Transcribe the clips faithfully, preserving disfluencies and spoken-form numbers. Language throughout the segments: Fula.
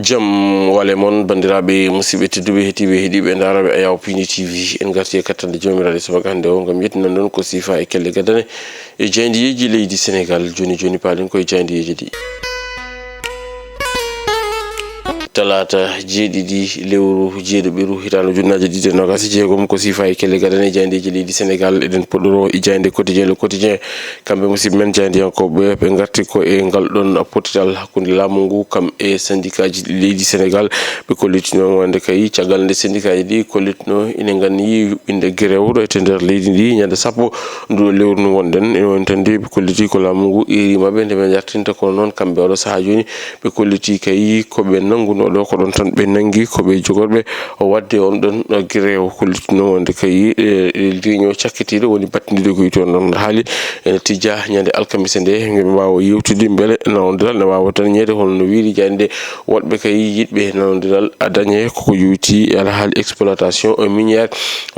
Jam wale mon, banndiraaɓe musidɓe tedduɓe, heɗiiɓe, heɗiiɓe, ndaarooɓe Ayaw Pini T V. En ngarti e kattande Joomiraaɗo e subaka hannde o, ngam yettinan ɗon ko siifa e kelle gadane e jaayndiyeeji leydi Senegaal. Jooni jooni, paalen koye jaayndiyeeji ɗi. Talaata jeeɗiɗi lewru jeeɗiɓiru, hitaande ujunnaaje ɗiɗi e noogaas e jeegom, ko siifa e kelle gadane e jaayndiyeeji leydi Senegaal. Eɗen puɗɗoroo e jaaynde Quotidien, Le Quotidien. Kamɓe musidɓe men jaayndiyankooɓe, ɓe ngarti ko e ngal ɗon pottital hakkunde laamu ngu kam e syndicat ji leydi Senegaal. Ɓe kolliti noon wonde kay, caggal nde syndicat ji ɗi kollitno ine nganni yuɓɓinde gerew ɗo e nder leydi ndi ñande sappo ndu lewru ndu ngonɗen. Ene woni tan de, ɓe kolliti ko laamu ngu eeri maɓɓe nde ɓe njartinta, kono noon kamɓe oɗo sahaa jooni ɓe kolliti kay ko ɓe nanngunoo ɗo, ko ɗon tan ɓe nanngi ko ɓe jogorɓe waɗde on ɗon gerew. Kolliti noon wonde kay, e, e, réunion cakkitiiɗo woni battindiiɗo ko wiyetee on ɗon haali ene tijja ñande alkamisa nde, ngam ɓe mbaawa yewtude mbele nawondiral ne waawa tan ñeede hono no wiiri jaaynde. Woɗɓe kay yiɗɓe nawondiral a dañe koko yowiti e alhaali exploitation minière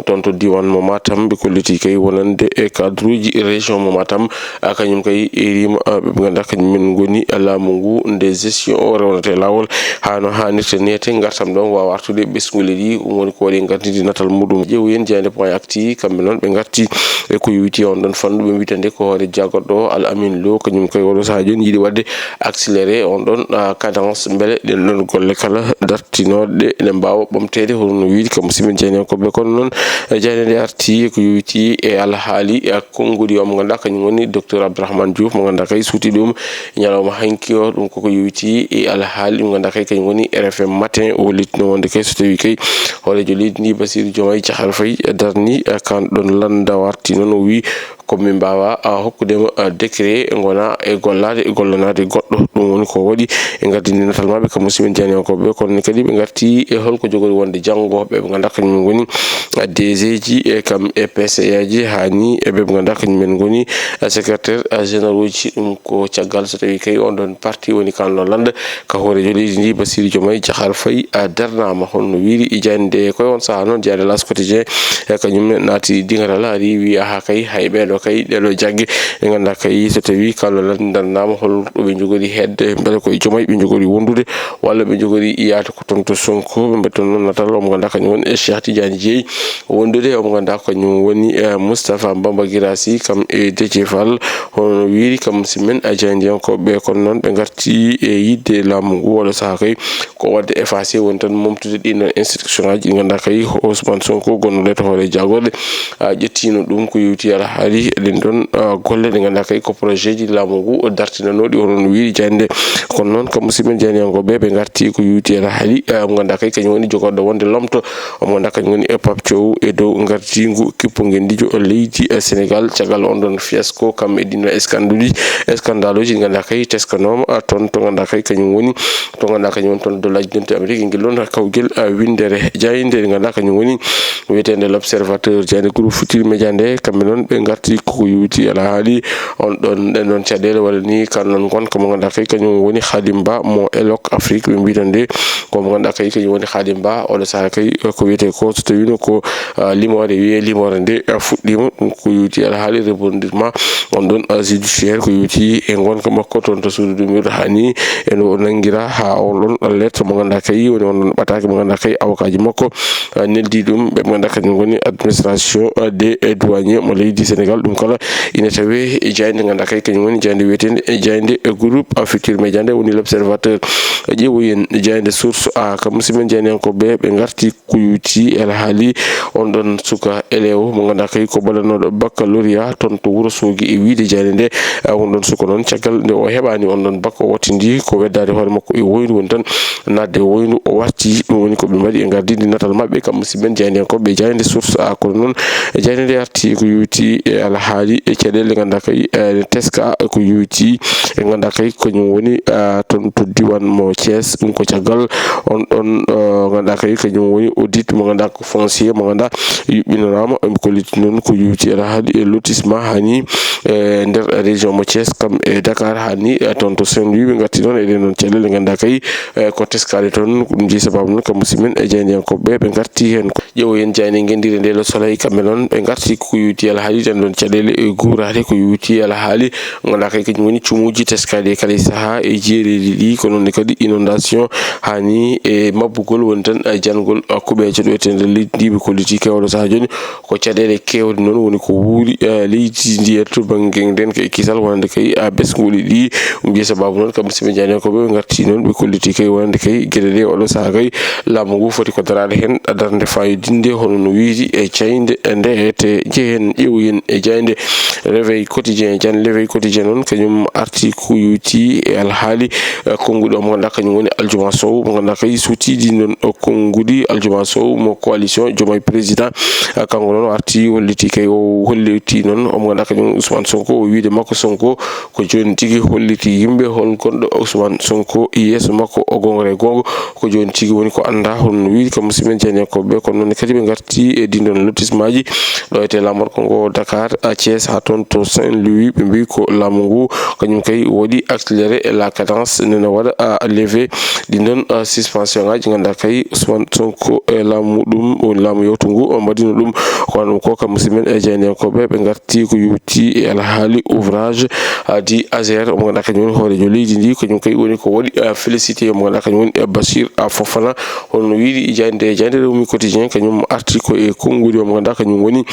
toon to diiwaan mo Matam. Ɓe kolliti kay wonande e cadre uji région mo Matam, a, kañum kay eeriima, a, ɓe ngannduɗaa kañum men ngoni laamu ngu nde gestion o rewnata e laawol haa no haanirta neete, ngartam ɗon waawa artude ɓesnguuji ɗi. Ɗum woni ko waɗi ngartidi natal muɗum. Ƴeewoyen jaaynde Point Actu, kamɓe noon ɓe ngarti e ko yowiti on ɗon fannu, ɓe mbiyata nde ko hoore jagorɗo Al Amin Lo, kañum kay oɗo sahaa jooni yiɗi waɗde accéléré on ɗon, a, cadence, mbele ɗen ɗon golle kala dartinooɗe ene mbaawa ɓamteede hono no wiiri kam musidɓe jaayndiyankooɓe. Kono noon, e jaaynde nde arti ko yowiti e alhaali, a, konngudi o mo ngannduɗaa kañum woni docteur Abdourahmane Diouf mo ngannduɗaa kay suuti ɗum ñalawma hanki o. Ɗum koko yowiti e alhaali mo ngannduɗaa kay kañum woni R F M Matin. O hollitno wonde kay so tawii kay hooreejo leydi ndi Bassirou Diomaye Diakhar Faye darni, a, kan ɗon lannda warti noon, o wi ko min mbaawa, a, hokkude mo, a, décret ngona e gollaade e gollanaade goɗɗo. Ɗum woni ko waɗi e ngardi ndi natal maɓɓe kam musidɓe jaayndiyankooɓe. Kono ne kadi ɓe ngarti e holko jogori wonde janngo ɓe ɓe ngannduɗaa kañum ngoni, a, D G ji e kam e P C A ji, haa ni e ɓe ɓe ngannduɗaa kañum men ngoni, a, secrétaire, a, généraux ji. Ɗum ko caggal so tawii kay on ɗon parti woni kan ɗon lannda ka hooreejo leydi ndi Bassirou Diomaye Diakhar Faye, a, darnaama hono no wiiri e jaaynde. Koye on sahaa noon jaaynde L'As Quotidien e kañum naati diŋaral, ari wi aha kay, hay ɓeeɗo kay, ɗeeɗo jagge ɗe ngannduɗaa kay so tawii kala lan darnaama, hol ɗo ɓe njogori hedde, mbele koye Diomaye ɓe njogori wondude walla ɓe njogori yaade ko toon to Sonko. Ɓe mbetton noon natal o mo ngannduɗaa kañum woni e Cheikh Tidiane Dièye wondude e o mo ngannduɗaa kañum woni, e, Moustapha Bamba Guirassy kam e Déthié Fall. Hono no wiiri kam si men a jaayndiyankooɓe, kono noon ɓe ngarti e yiɗde laamu ngu oɗo sahaa kay ko waɗde effacé woni tan momtude ɗin ɗon instruction aji ɗi ngannduɗaa kay Ousmane Sonko gonnuɗo to hoore jagorɗe, a, ƴettiino ɗum ko yowiti alhaali ɗin ɗon, a, golle ɗe ngannduɗaa kay ko projet ji laamu ngu dartinanooɗi hono no wiiri jaaynde. Kono noon kam musidɓe jaayndiyankooɓe ɓe ngarti ko yowiti alhaali, a, mo ngannduɗaa kay kañum woni jogorɗo wonde lomto o mo ngannduɗaa kañum woni e Pape Thiaw e dow ngardiingu kippu ngenndiijo leydi, e, Senegaal caggal on ɗon fiasco kam e ɗin ɗon scandale uji, scandale uji ɗi ngannduɗaa kay teskanooma, a, toon to ngannduɗaa kay kañum woni, to ngannduɗaa kañum woni toon Dollaaji Dentuɗi Amerik, ngel ɗon kawgel, a, winndere jaaynde nde ngannduɗaa kañum woni wiyeteende L'Observateur, jaaynde Groupe Futurs Médias nde, kamɓe noon ɓe ngarti ko yowiti alhaali on ɗon, ɗen ɗon caɗeele walla ni kan noon ngonka mo ngannduɗaa kay kañum woni Khadim Ba mo Elok Afrique, ɓe mbiyata nde ko mo ngannduɗaa kay kañum woni Khadim Ba oɗo sahaa kay ko wiyetee ko so tawino ko, a, limoore, wiyee limoore nde, a, fuɗɗiima. Ɗum ko yowiti alhaali rebondissement on ɗon, a, judiciaire ko yowiti e ngonka makko toon to suudu duumirɗo haa ni e no o nanngira haa on ɗon lettre mo ngannduɗaa kay woni on ɗon ɓataake mo ngannduɗaa kay avocat ji makko, a, neldi ɗum ɓe ngannduɗaa kañum woni administration, a, des douaniers mo leydi Senegaal. Ɗum kala ina tawee e jaaynde ngannduɗaa kay kañum woni jaaynde wiyeteende e jaaynde e Groupe Futurs Médias nde woni L'Observateur. Ƴeewoyen jaaynde Source A kam musidɓe jaayndiyankooɓe ɓe ngarti ko yowiti alhaali on ɗon suka élève mo ngannduɗaa kay ko ballanooɗo baccalauréat toon to Wuro Soogi e wiyde jaaynde nde, a, on ɗon suka noon caggal nde o heɓaani on ɗon bac o wattindi ko weddaade hoore makko e woyndu woni tan naatde e woyndu o warti. Ɗum woni ko ɓe mbaɗi e ngardiidi natal maɓɓe kam musidɓe jaayndiyankooɓe jaaynde Source A. Kono noon jaaynde nde arti ko yowiti e alhaali e caɗeele ngannduɗaa kay, e, teska ko yowiti e ngannduɗaa kay kañum woni, a, toon to diiwaan mo Thiès. Ɗum ko caggal on ɗon, a, ngannduɗaa kay kañum woni audit mo ngannduɗaa ko foncier mo ngannduɗaa yuɓɓinanaama. Ɓe kolliti noon ko yowiti alhaali e lotissement haa ni e nder région mo Thiès kam e Dakar haa ni, e, toon to Saint-Louis. Ɓe ngarti noon e ɗen ɗon caɗeele ngannduɗaa kay, e, ko teskaade toon. Ko ɗum jeyi sabaabu noon kam musidɓe men e jaayndiyankooɓe ɓe ngarti heen. Ƴeewoyen jaaynde ngenndire nde Le Soleil, kamɓe noon ɓe ngarti ko yowiti alhaali tan ɗon caɗeele e guuraade ko yowiti alhaali ngannduɗaa kay kañum woni cumuuji teskaaɗi e kala e sahaa e jeereeli ɗi, ko noon ne kadi inondation, haa ni e mabbugol woni tan, eh, jangol, eh, kuɓeeje ɗo e nder leydi ndi. Ɓe kolliti kay oɗo sahaa jooni ko caɗeele keewɗe noon woni ko wuuri, eh, leydi ndi e to bannge ndeenka e kisal wonande kay, ah, ɓesnguuji ɗi. Ɗum jeyi sabaabu noon kam musidɓe jaayndiyankooɓe ɓe ngarti noon ɓe kolliti kay wonande kay geɗe ɗe oɗo sahaa kay laamu ngu foti ko daraade heen darnde faayidinnde hono no wiiri e jaaynde nde te jehen ƴeewoyen e jaaynde Réveil Quotidien. Jaaynde Réveil Quotidien noon kañum arti ko yowti e alhaali, eh, konnguɗi o mo ngannduɗaa kañum woni Aljuma Sow mo ngannduɗaa kay suuti ɗin ɗon, eh, konnguɗi Aljuma Sow mo coalition Diomaye Président. Eh, kanko noon o arti holliti kay o holliti noon o mo ngannduɗaa kañum Ousmane Sonko o wiide makko Sonko ko jooni tigi holliti yimɓe hol gonɗo Ousmane Sonko yeeso makko o goongre goonga ko jooni tigi woni ko annda hono no wiiri kam musidɓe jaayndiyankooɓe ɓe. Kono noon kadi ɓe ngarti e ɗin ɗon lotissement ji ɗo e te laamorgo ngo Dakar, a Thiès haa toon to Saint-Louis. Ɓe mbi ko laamu ngu kañum kay waɗi accéléré la cadence nena waɗa a levé ɗin ɗon, a, suspension ngaji ngannduɗaa kay Ousmane Sonko e laamu ɗum woni laamu yawtu ngu o mbaɗino ɗum. Kono ɗum ko kam musidɓe men e jaayndiyankooɓe ɓe ngarti ko yowti e alhaali ouvrage, a, di Azer omo ngannduɗaa kañum woni hooreejo leydi ndi kañum kay woni ko waɗi, a, félicité omo ngannduɗaa kañum woni, a, Bachir, a, Fofana. Hono no wiiri jaaynde jaaynde Rewmi Quotidien kañum arti ko e konnguɗi omo ngannduɗaa kañum woni,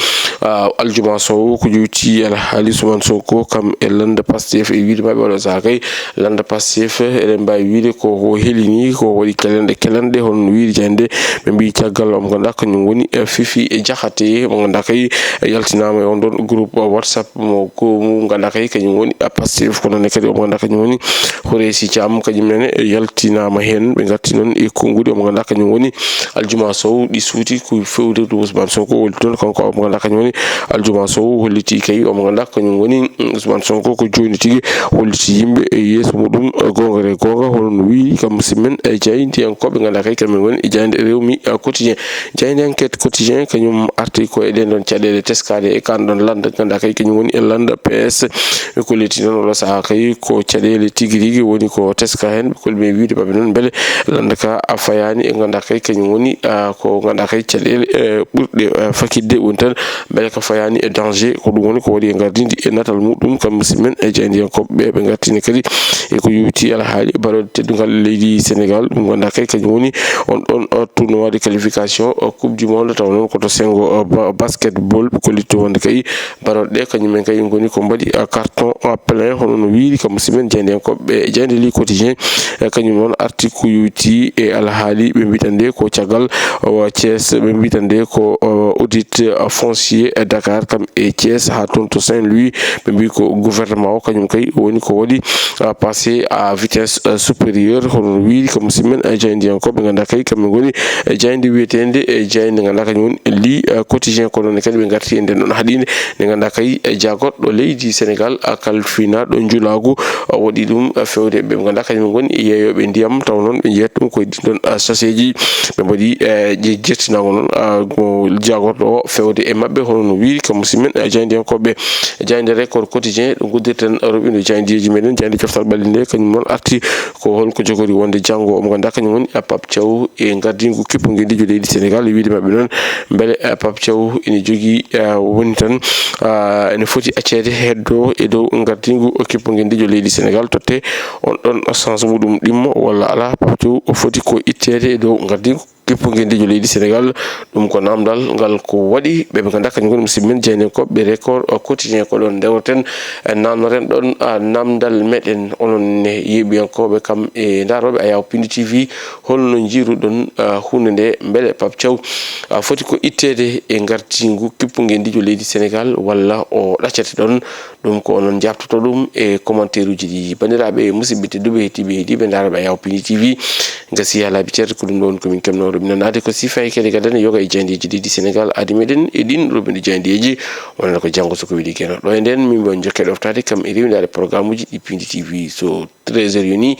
a, Aljuma Sow ko jowti alhaali Ousmane Sonko kam e lannda Pastef e wiide maɓɓe oɗo sahaa kay lannda Pastef eɗen mbaawi wiide ko ko helini ko waɗi kelenɗe kelenɗe hono no wiiri jaaynde ɓe mbi caggal omo ngannduɗaa kañum woni, e, Fifi e Diakhaté mo ngannduɗaa kay yaltinaama e on ɗon groupe WhatsApp mo ko mo ngannduɗaa kay kañum woni, a, Pastef ko noon kadi omo ngannduɗaa kañum woni Houreysi Thiam kañum nene yaltinaama heen. Ɓe ngarti noon e konnguɗi omo ngannduɗaa kañum woni Aljuma Sow ɗi suuti ko fewde ɗo Ousmane Sonko woni toon kanko omo ngannduɗaa kañum woni Aljuma Sow holliti kay omo ngannduɗaa kañum woni, mm, Ousmane Sonko ko jooni tigi holliti yimɓe e yeeso muɗum, e goonga e goonga hono no wiiri kam musidɓe men e jaayndiyankooɓe ngannduɗaa kay kamɓe ngoni e jaaynde Rewmi, a, Quotidien. Jaaynde Enquête Quotidien kañum arti ko e ɗen ɗon caɗeele teskaade e kan ɗon lannda ngannduɗaa kay kañum woni e lannda P S. Ɓe kolliti noon oɗo sahaa kay ko caɗeele tigi rigi woni ko teska heen. Ɓe kolli ɓe wiide maɓɓe noon mbele lannda ka a fayaani e ngannduɗaa kay kañum woni, a, ko ngannduɗaa kay caɗeele, e, ɓurɗe, e, fakidde woni tan mbele ka fayaani e danger. Ko ɗum woni ko waɗi e ngardindi e natal muɗum kam musidɓe men e jaayndiyankooɓe ɓe ɓe ngartini kadi e ko yowti alhaali baroɗe teddungal leydi Sénégal ɗum ngannduɗaa kay kañum woni on ɗon, o, tournoi de qualification, o, coupe du monde taw noon ko to senngo, o, ba-, basketball ɓe kollitto wonde kay baroɗe ɗe kañum en kay ngoni ko mbaɗi, a, carton, a, plein hono no wiiri kam musidɓe men jaayndiyankooɓe ɓe jaaynde li Quotidien, e, kañum noon arti ko yowti e alhaali ɓe mbitan nde ko caggal o Thiès ɓe mbitan nde ko, o, audit, a, foncier e Dakar kam e Thiès haa toon to Saint-Louis ɓe mbi ko gouvernement o kañum kay woni ko waɗi, a, passé à vitesse, a, supérieure hono no wiiri kam musidɓe men, a, jaayndiyankooɓe ngannduɗaa kay kamɓe ngoni, e, jaaynde wiyetende, e, jaaynde ngannduɗaa kañum woni li, a, Quotidien ko ɗon kadi ɓe ngarti e nden ɗon haaɗi nde nde ngannduɗaa kay, e, jagorɗo leydi Sénégal, a, kalfinaɗo njulaagu, a, waɗi ɗum, a, fewde ɓe ngannduɗaa kañum ngoni yeeyooɓe ndiyam taw noon ɓe njeyat ɗum koye ɗin ɗon, a, saseeji ɓe mbaɗi, e, je-, jettinaango noon, a, mo jagorɗo o fewde e maɓɓe hono no wiiri kam musidɓe men, a, jaayndiyankooɓe jaaynde Record Quotidien ɗo nguddirten roɓindo jaayndeeji meɗen jaaynde coftal ɓalli nde kañum noon arti ko holko jogori wonde janngo omo ngannduɗaa kañum woni, a, Pape Thiaw e ngardingu kippu ngendiijo leydi Sénégal e wiide maɓɓe noon mbele, a, Pape Thiaw ene jogii, a, woni tan, a, ene foti acceede heddo e dow ngardingu kippu ngendiijo leydi Sénégal totte on ɗon chance muɗum ɗimmo walla alaa Pape Thiaw o foti ko itteede e dow ngardingu kippu ngendiijo leydi Sénégal. Ɗum ko namdal ngal ko waɗi ɓe ɓe ngannduɗaa kañum ngoni musidɓe men jaayndiyankooɓe Record Quotidien ko ɗon ndewreten, e, namnoren ɗon, a, namdal meɗen onon ne yeeɓiyankooɓe kam e ndaarooɓe Ayaw Pindi T V holno njiiruɗon, a, huunde nde mbele Pape Thiaw, a, foti ko itteede e ngartingu kippu ngendiijo leydi Sénégal walla o ɗaccete ɗon. Ɗum ko onon jaabtoto ɗum e commentaire uji ɗi. Banndiraaɓe e musidɓe tedduɓe heɗtiiɓe heɗiiɓe ndaarooɓe Ayaw Pindi T V gasi haa laabi ceerto ko ɗum ɗo woni ko min keɓnoo roɓinanaade ko sifa e kadi gadane yoga e jaayndeeji leydi Sénégal aadi meɗen e ɗin roɓinde jaayndeeji wonata ko janngo so ko weli geno ɗo e nden min mbiyon jokke ɗoftaade kam e rewindaade programme uji ɗi Pindi T V so treize heures yoni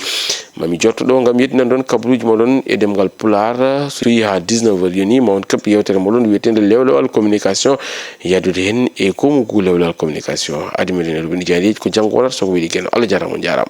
mami jotto ɗo ngam yettinan ɗon kabaruuji moɗon e ɗemngal Pulaar. So yehi haa dix-neuf heures yoni ma on keɓ yewtere moɗon wiyeteende lewlewal communication yahdude heen e goomu ngu lewlewal communication. Aadi meɗen e roɓinde jaayndeeji ko janngo wonata so ko weli geno. Allah jaaraama, on njaaraama.